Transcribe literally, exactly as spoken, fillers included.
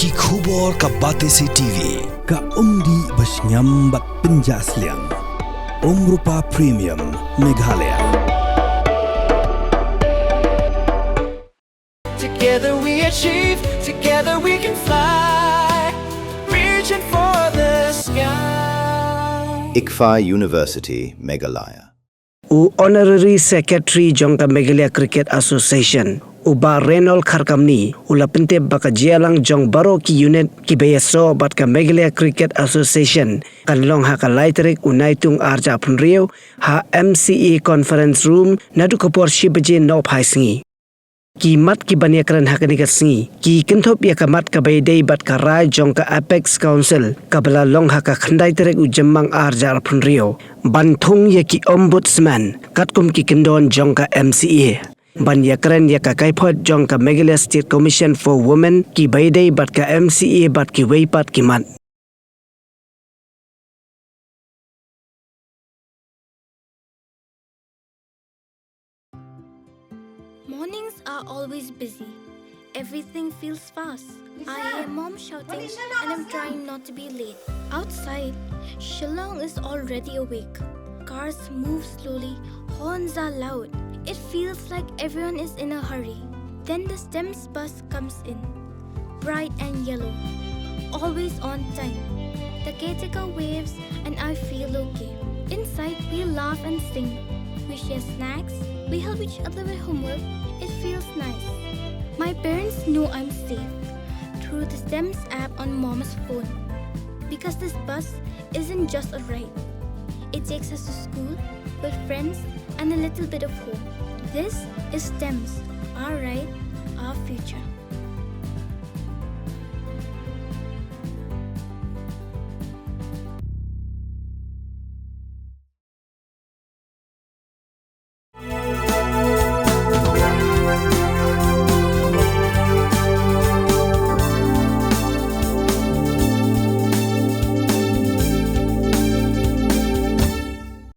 Ki khubor ka Batesi T V. Ka umdih ba shngiam bad pynjah sliang. Umrupa Premium, Meghalaya. Together we achieve, together we can fly. Reaching for the sky. ICFAI University, Meghalaya. U Honorary Secretary jong ka Meghalaya Cricket Association, u Bah Reynold Kharkamni, u la pyntip ba ka jingïalang jong baroh ki unit kiba ïasoh bad ka Meghalaya Cricket Association kan long ha ka lai tarik u Naitung arhajar arphew hynriew ha M C A Conference Room naduh ka por shi baje nohphai sngi. Ki mat ki ban ïakren ha kane ka sngi ki kynthup ïa ka mat kaba ïadei bad ka rai jong ka Apex Council kaba la long ha ka khyndai tarik u Jymmang arhajar arphew hynriew, ban thung ïa ki Ombudsman katkum ki kyndon jong ka M C A, ban ïakren ïa ka kaiphod jong ka Meghalaya State Commission for Women kiba ïadei bad ka M C A bad kiwei pat ki mat. Mornings are always busy. Everything feels fast. I hear mom shouting and I'm trying not to be late. Outside, Shillong is already awake. Cars move slowly, horns are loud. It feels like everyone is in a hurry. Then the STEMS bus comes in, bright and yellow, always on time. The caretaker waves and I feel okay. Inside, we laugh and sing. We share snacks. We help each other with homework. It feels nice. My parents know I'm safe through the STEMS app on mom's phone. Because this bus isn't just a ride. It takes us to school, with friends, and a little bit of home. This is STEMS, our ride, our future.